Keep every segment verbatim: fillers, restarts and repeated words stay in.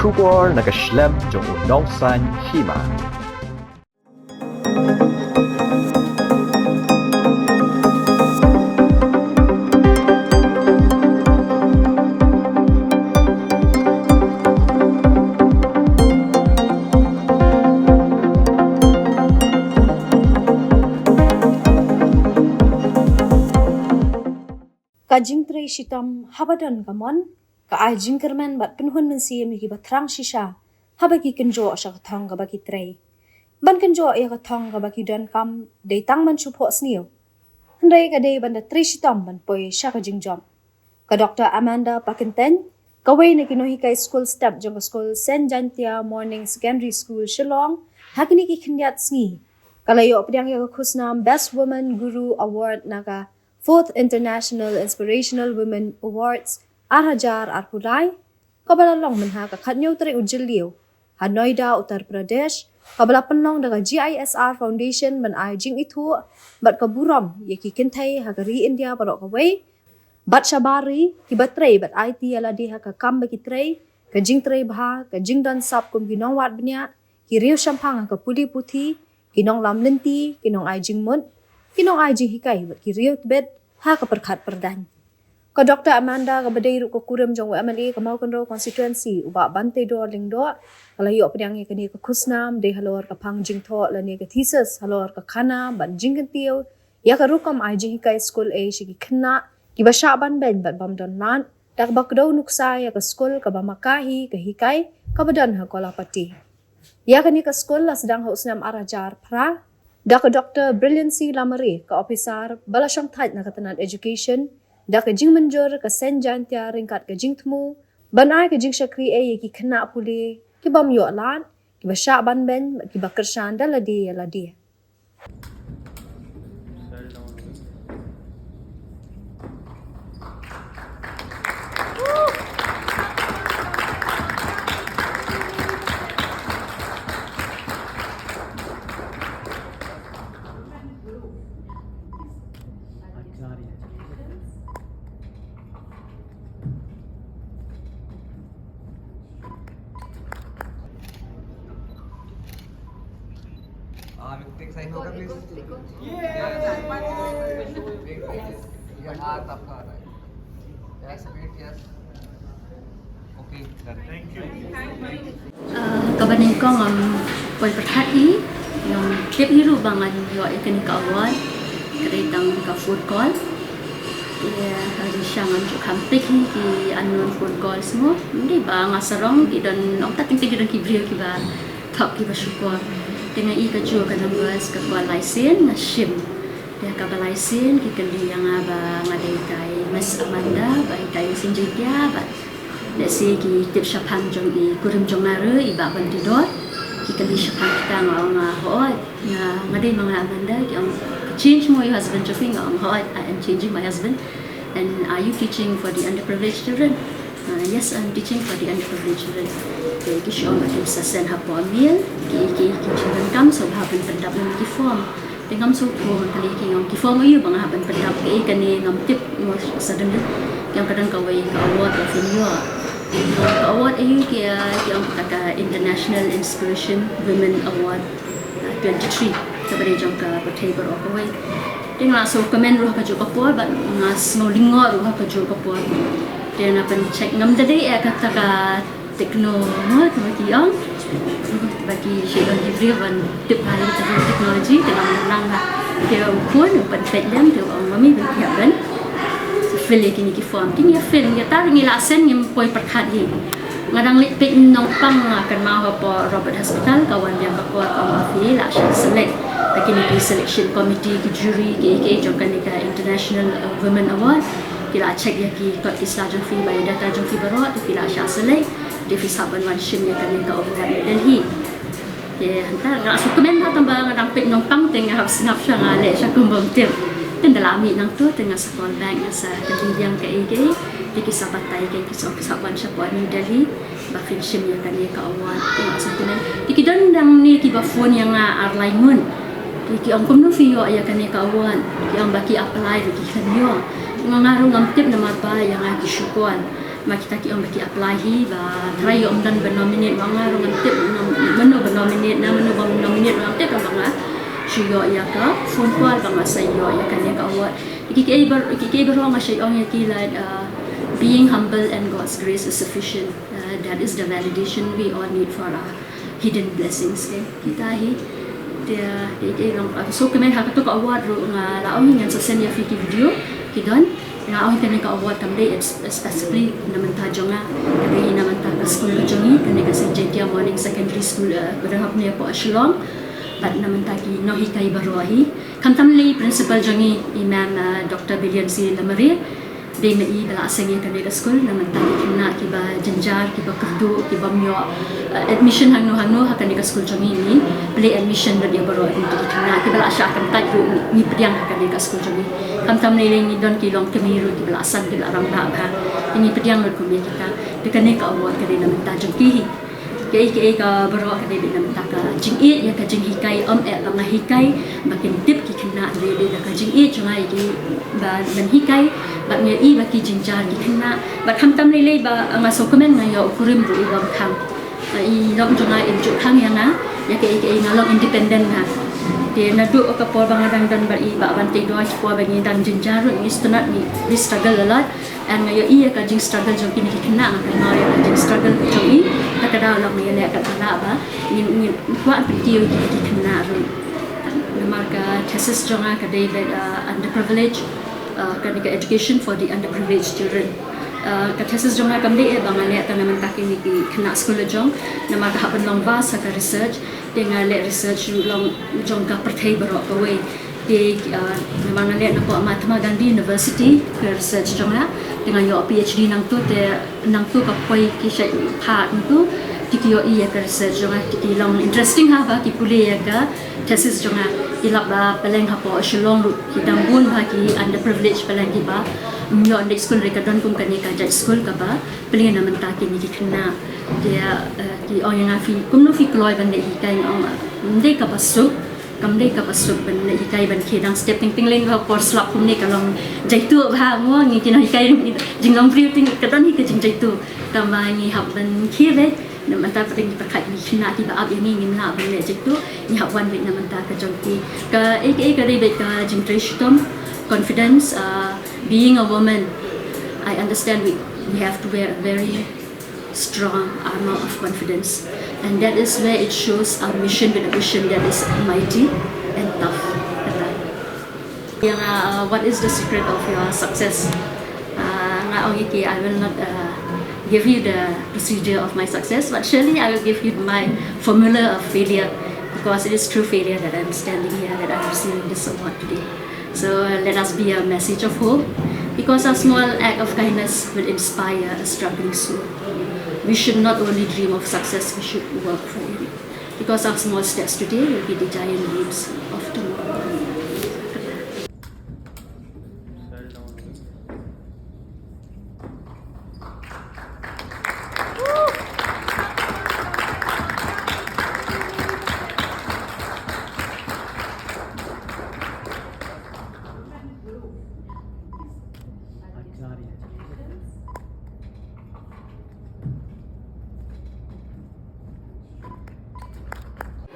Khubor na ka shlem jong u nongsan hima. Ka jingtrei shitom haba don ka mon, ka ai jingkyrmen bad pynhun mynsiem ïa kiba thrang shisha haba ki kynjoh sha ka thong kaba ki trei. Ban kynjoh ïa ka thong kaba ki donkam dei tang ban shu phohsniew. Hynrei ka dei ban da trei shitom ban poi sha ka jingjop. Ka Doctor Amanda Pakyntein, kawei na ki nonghikai skul step jong ka skul Saint Jaintia Morning Secondary School Shillong, ha kine ki khyndiat sngi ka la ïoh pdiang ïa ka khusnam Best Woman Guru Award na ka Fourth International Inspirational Women Awards ar hajar arphew lai, kaba la long mynha ka khathynñiew tarik u Jylliew ha Noida, Uttar Pradesh, kaba la pynlong da ka G I S R Foundation ban ai jingithuh bad ka burom ïa ki kynthei ha ka ri India baroh kawei bad shabar ri, kiba trei bad aiti ïa lade ha ka kam ba ki trei, ka jingtrei bha, ka jingdon sap kum ki nongwad bniah, ki riew shemphang ha ka pule puthi, ki nonglam lynti, ki nongai jingmut, ki nongai jinghikai bad ki riew tbit ha ka pyrkhat pyrdaiñ. Ka Doctor Amanda, kaba dei ruh ka kurim jong u M L A ka Mawkynrew constituency, u Bah Bantedor Lyngdoh, ka la ïoh pdiang ïa kane ka khusnam dei halor ka phang jingthoh lane ka thesis halor ka khana ban jingkyntiew ïa ka rukom ai jinghikai skul ei sha ki khynnah kiba shah ban beiñ bad bym don lad, da kaba kdew nuksa ïa ka skul kaba maka hi ka hikai kaba don ha Kolapati. Ïa kane ka skul la sdang ha u snem ar hajar phra da ka Doctor Brilliancy Lamare, ka ophisar ba la shongthait na ka tnat education, da ka jingmynjur ka Saint Jaintia ryngkat ka jingthmu ban ai ka jingshakri ei ïa ki khynnah pule ki bym ïoh lad, kiba shah ban beiñ bad kiba kyrshan da lade ïa lade. आप एक, एक साइन होगा प्लीज। ये हाथ आपका आ रहा है। Yes, wait, yes. Okay, done. Thank you. Ah, kaba nyngkong, um, poi pyrkhat hi, ïa tip hi ruh ba ngan ïoh ïa kane ka award, ka dei tang ka phone call. Ïa, ka dei sha ngam ju kham peit hi ki unknown phone calls mo. Ym dei ba nga sarong, ki don, ong ta teng teng ki don ki briew kiba thok kiba shukor. Te nga i kajuh ka numbers ka call lai sien, nga shim. Te kaba lai sien ki kylli ïa nga ba nga dei itai Miss Amanda ba itai Saint Jaintia, bad lehse ki tip shaphang jong i kurim jong nga ruh, i Bah Bantedor. Ki kylli shaphang kita, nga ong nga hooid, nga, nga dei ma nga Amanda. Ki ong, change mo ïa u husband jong phi? Nga ong hooid, I am changing my husband. And are you teaching for the underprivileged children? Uh, yes, I'm teaching for the underprivileged children. Te ki shu ong ba kim sa send hapoh mail ki, ki, ki jingdonkam, so ba hap ban pyndap ïa ki form. Te ngam sngewthuh, nga kylli ki, nga ong ki form aïu ba nga hap ban pyndap, kaei kane ngam tip mo suddenly. Ki ong ka don kawei ka award ba phin ïoh. Ka award aïu? Ki, ki ong kata ka International Inspiration Women Award, uh, twenty-three, kaba dei jong ka pyrthei baroh kawei. Te nga la sngewkmen ruh ha kajuh ka por bad nga sngew lyngngoh ruh ha kajuh ka por. Te nga pyncheck, ngam da dei eh kata ka techno mo, kaba ki ong. Ba ki shu don ki briew ban tip bha ïa kata ka technology, te nga nang ha. Te u khun u pynpeit lem, te u ong, mummy, phi hap ban fill ïa kine ki form. Te ngi ïa fill, ïa ta ngi la send, ngim poi pyrkhat hi. Nga dang leit peit nongpang, nga kynmaw hapoh Robert Hospital, ka wan biang ka por, ka ong ba phi la shah select da kine ki selection committee, ki jury, ki, ki jong kane ka International, uh, Women Award. Ki la check ïa ki kot ki sla jong phi, biodata jong phi baroh, te phi la shah select. Te phi sa ban wan shim ïa kane ka award na Delhi. Te hynta nga la sngewkmen bha, tang ba nga dang peit nongpang, te nga hap sngap sha, nga leh sha kum bym tip. Te ynda la mih nangto, te nga sa call back, nga sa kylli biang kaei kaei. Te ki sa batai, ki sa, ki sa wan shapoh New Delhi ba phin shim ïa kane ka award. Te nga la sngewkmen. Te ki don nangne kiba phone ïa nga ar lai ngut. Te ki ong, kumno phi ïoh ïa kane ka award? Ki ong ba ki apply ruh ki khlem ïoh. Nga, nga ruh ngam tip namar ba ïa nga ki shu call. Ma kita ki ong ba ki apply hi, ba trai ïoh ym don ba nominate, ba nga ruh ngam tip mano ba nominate, na mano ba nominate ruh ngam tip, ba nga shu ïoh ïa ka phone call ba nga sa ïoh ïa kane ka award. Ki ki ei bar ki ki ei baroh nga sa ong ïa ki, like, uh, being humble and God's grace is sufficient. Uh, that is the validation we all need for our hidden blessings, eh, kita hi. Te, te, te long, uh, so kmen ha kato ka award ruh nga la ong ngan sa send ïa phi ki video ki don. Nga ong kane ka award kam dei es-, specifically na mynta jong nga. Ka dei na mynta ka skul ka jong ngi, kane ka Saint Jaintia Morning Secondary School, uh, ba don hapoh Shillong. Bad na mynta ki nonghikai baroh hi. Khamtam lei principal jong ngi, i Ma'am, uh, Doctor Billion C Lamare. Dei ma i ba la seng ïa kane ka skul, na mynta ki khynnah kiba jynjar, kiba kyrduh, kiba ym ïoh, eh, admission hangno hangno ha kane ka skul jong ngi, ngi plie admission lut ïa baroh ki khynnah kiba la shah kyntait ruh ngi pdiang ha kane ka skul jong ngi. Khamtam lei lei ngi don ki longkmie ruh kiba la san, kiba la rangbah bha. Ngi pdiang lut kum ïa kita. Te kane ka award ka dei na mynta jong ki hi. Kaei kaei ka baroh ka dei beit na mynta ka jingïeit ïa ka jinghikai, ym eh ba nga hikai ba kin tip ki khynnah, dei beit da ka jingïeit jong nga ïa ki ba ban hikai, bad nga ïohi ba ki jynjar ki khynnah, bad khamtam lei lei ba nga sngewkmen nga ïoh u kurim ruh uba ym khang. I lok jong nga im ju khang ïa nga ïa kaei kaei, nga long independent nga. Te naduh ka por ba nga dang don bad i Bah Banteidoi, ka por ba ngi dang jynjar ruh ngi sngewtynnat, ngi struggle a lot. And nga ïohi ïa ka jingstruggle jong kine ki khynnah, nga kynmaw ïa ka jingstruggle jong i. Ta ka daw lok ngi ïaleh katba lah ba ngin, ngin kwah pynkiew ïa ki khynnah ruh. Namar ka thesis jong nga ka dei beit, uh, underprivileged, uh, ka dei ka education for the underprivileged children. Uh, ka thesis jong nga kam dei eh ba nga leh tang na mynta kine ki khynnah skul la jong. Namar ka hap ban long vast ha ka research. Te nga leh research long jong ka pyrthei baroh kawei. Te, uh, namar nga leh na ka Mahatma Gandhi University ka research jong nga. Te nga ïoh PhD nangtu, te nangtu ka poi ki shait phah nangtu. Te ki ïohi ïa ka research jong nga, te ki long interesting ha ba ki pule ïa ka thesis jong nga. Ki lap ba pylleng hapoh Shillong ruh ki dang bun bha ki underprivileged, pylleng kiba ym ïoh leit skul, re ka don kum kane ka jait skul kaba plie na mynta kine ki khynnah. Te, uh, ki ong ïa nga, phi kumno phi kloi ban leh hikai? Nga ong, ym dei kaba suk, kam dei kaba suk ban leh hikai ban khie dang step. Teng teng lei ka por slap kumne ka long jaituh bha mo, ngi ki nonghikai, jinglong briew, teng ka don hi ka jingjaituh. Tangba ngi hap ban khie beit. Na mynta pat ngi pyrkhat ngi khynnah kiba ap ïa ngi, ngim lah ban leh jaituh. Ngi hap wan beit na mynta ka jong ki. Kaei kaei ka dei beit ka jingtrei shitom, confidence, uh, being a woman. I understand we, we have to wear a very strong armor of confidence. And that is where it shows our mission with a vision that is mighty and tough. Kata. Ïa nga, uh, what is the secret of your success? Uh, nga ong ïa ki, I will not, uh, give you the procedure of my success, but surely I will give you my formula of failure, because it is through failure that I'm standing here, that I'm receiving this award today. So, uh, let us be a message of hope, because our small act of kindness will inspire a struggling soul. We should not only dream of success, we should work for it. Because our small steps today will be the giant leaps of tomorrow.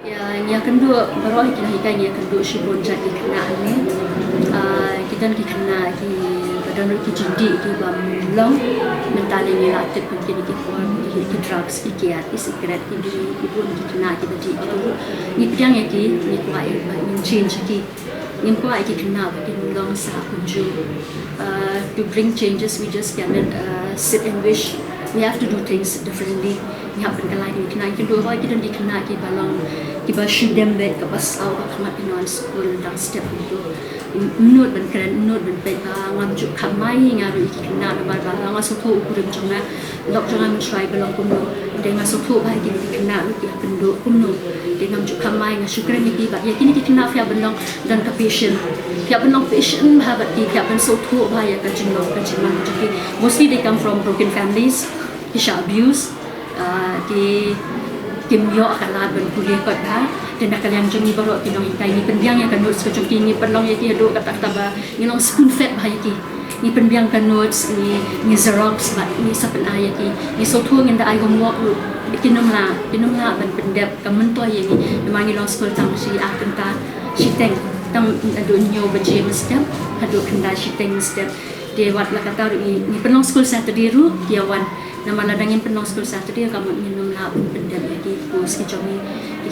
Ïa, ngi ïakynduh baroh hi ki nonghikai, ngi ïakynduh shibun jait ki khynnah hangne. Ah, ki don ki khynnah kiba don ruh ki jingdih kiba ym long. Mynta lei ngi la tip kum kine ki por, ki, ki drugs, ki kiad, ki cigarette, ki biri, ki bun ki khynnah kiba dih ki ruh. Ngi pdiang ïa ki, ngi kwah ïa ba ngin change ïa ki. Ngim kwah ïa ki khynnah ba kin long sah kumjuh. Uh, to bring changes, we just cannot, uh, sit and wish. We have to do things differently. Ngi hap ban kylla ïa ki khynnah, kin duh hoi ki don ki khynnah kiba long, kiba shu dem beit, kaba saw ka khmat, kin wan skul dang step kumjuh. Ym nud ban kren, ym nud ban peit ba ngam ju kham mai nga ruh ïa ki khynnah namar ba nga sngewthuh u kurim jong nga. Lok jong nga mynshuwa ba long kumno. Te nga sngewthuh ba ïa kine ki khynnah ruh ki hap ban duh kumno. Te ngam ju kham mai, nga shu kren ïa ki ba ïa kine ki khynnah phi hap ban long, don ka passion. Phi hap ban long passion bha bad ki, phi hap ban sngewthuh bha ïa ka jinglong ka jingman jong ki. Mostly they come from broken families. Ki shah abuse. Ah, ki kim ïoh ka lad ban pule kot bha. Te na ka liang jong ngi baroh ki nonghikai ngi pynbiang ïa ka notes ka jong ki, ngi pynlong ïa ki haduh katta katta ba ngi long spoon fed bha ïa ki. Ngi pynbiang ka notes, ngi, ngi xerox, bad ngi sa pyn-ai ïa ki. Ngi sngewthuh ngin da ai homework ruh, kin ym lah, kin ym lah ban pyndep ka myntoi ïa ngi. Namar ngi long skul tang shi ar kynta shiteng, tang naduh hynñiew baje mynstep haduh khyndai shiteng mynstep. Te wat la katta ruh ngi, ngi pynlong skul Saturday ruh ki ïa wan. Namar lada ngim pynlong skul Saturday, ka mut ngin ym lah ban pyndep ïa ki course ki jong ngi.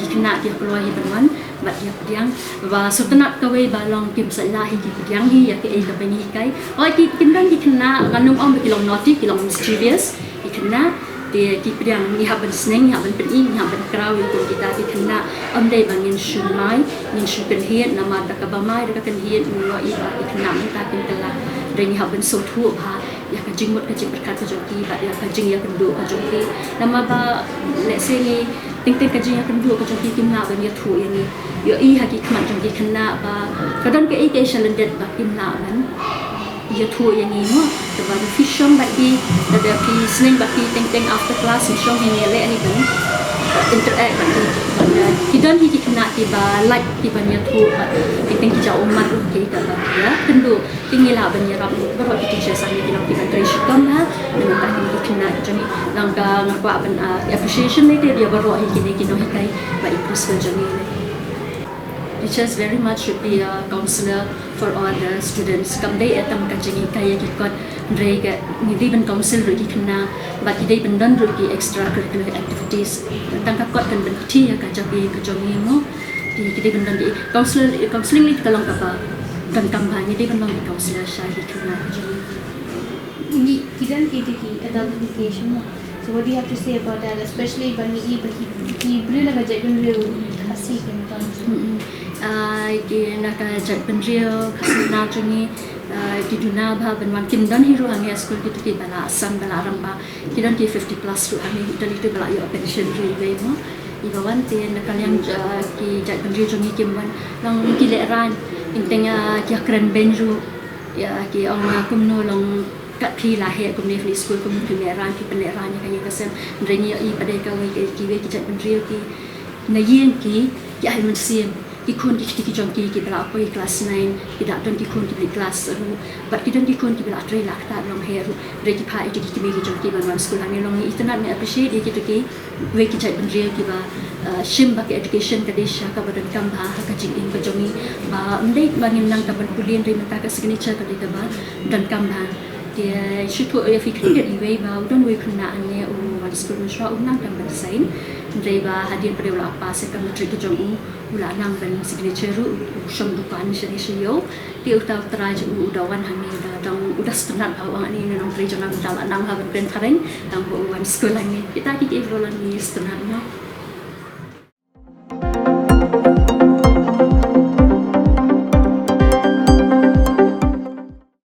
Ki khynnah ki ïa kloi hi ban wan bad ïa pdiang. Ba sngewtynnat kawei ba long kim sa lah hi ki pdiang hi ïa kaei kaba ngi hikai. Hooid, ki, kim don ki khynnah, ngan ym ong ba ki long naughty, ki long mischievous ki khynnah. Te ki pdiang, ngi hap ban sneng, ngi hap ban pyni, ngi hap ban kraw ïa kum kita ki khynnah. Ym dei ba ngin shu mai, ngin shu kynhied, namar da kaba mai, da ka kynhied, ngi ïohi ba ki khynnah mynta kim kylla. Hynrei ngi hap ban sngewthuh bha ïa ka jingmut ka jingpyrkhat ka jong ki bad ïa ka jingïakynduh ka jong ki. Namar ba, let's say, ngi, teng teng ka jingïakynduh ka jong ki kim lah ban ïathuh ïa ngi. Ïohi ha ki khmat jong ki khynnah ba ka don kaei kaei sha lyndet ba kim lah ban ïathuh ïa ngi, mo. Te ba phi shong bad ki, lada phi sneng bad ki teng teng after class, phi shong, ngi leh hi ban interact bad ki. Bad, uh, ki don hi ki khynnah kiba lait ki ban ïathuh bad teng teng ki jaw ummat ruh, ki kaba ïakynduh. Te ngi lah ban ïarap, baroh ki teachers hangne ki long kiba trei shitom bha na ka bynta kine ki khynnah ki jong ngi. Nangta nga kwah ban, ah, appreciation lei te ïa baroh hi kine ki nonghikai ba i principal jong ngi lei. Teachers very much should be a counselor for all the students. Kam dei tang ka jinghikai ïa ki kot, hynrei ka, ngi dei ban counsel ruh ki khynnah, bad ki dei ban don ruh ki extracurricular activities. Tang ka kot kan ban kti ïa ka jingim ka jong ngi, mo. Ki, ki dei ban don ki counselor, counseling lei ka long kaba donkam bha, ngi dei ban long ki counselor sha ki khynnah ka jong ngi. Ngi, ki don ki, ki, ki adult education, no? So what do you have to say about that, especially ba ngi i ba ki, ki briew na ka jaitbynriew Khasi ki don? Mm-mm. Ah, ki na ka jaitbynriew Khasi na jong ngi, ah, ki duna bha ban wan, kim don hi ruh hangne ha skul kito kiba la Assam, ba la rangbah. Ki don ki fifty plus ruh hangne, ki don kito ba la ïoh pension ruh iwei, mo. Iba wan te na ka liang, ah, ki jaitbynriew jong ngi kim wan, long ki lehraiñ, teng teng, ah, ki ïakren beiñ ruh. Ïa, ki ong, ah, kumno long kat phi la heh kumne phi skul, kumno phi lehraiñ, phi pynlehraiñ ïa ka ïing ka sem. Hynrei ngi ïohi pat de kawei, ki, kiwei ki jaitbynriew ki na ïing ki, ki ai mynsiem. Ki khun ki kti ki jong ki, kiba la poi class nine, ki da don ki khun kiba leit class ruh. Bad ki don ki khun kiba la trei la ktah long heh ruh. Hynrei ki phah ïa ki kmie ki jong ki ban wan skul hangne, long ngi itynnad, ngi appreciate ïa kito kiwei ki jaitbynriew kiba, uh, shim ba ka education ka dei shisha kaba donkam bha ha ka jingim ka jong ngi. Ba ym dei ba ngin nang ka ban pule, hynrei mynta ka signature ka dei kaba donkam bha. Te shu thuh ïa phi khyndiat iwei ba u don uwei u khynnah hangne u wan skul mynshuwa, um nang kam ban sign. Hynrei ba hadien pat de u la pass ïa ka matric ka jong u, u la nang ban signature ruh, u shong dukan shane sha ïew. Te uta u trai jong u u da wan hangne, u da dang, u da sngewtynnat bha, u ong, ani na nongtrei jong nga mynta la nang bha ban kren phareng tang ba u wan skul hangne. Kita kiei kiei baroh ngi sngewtynnat, no.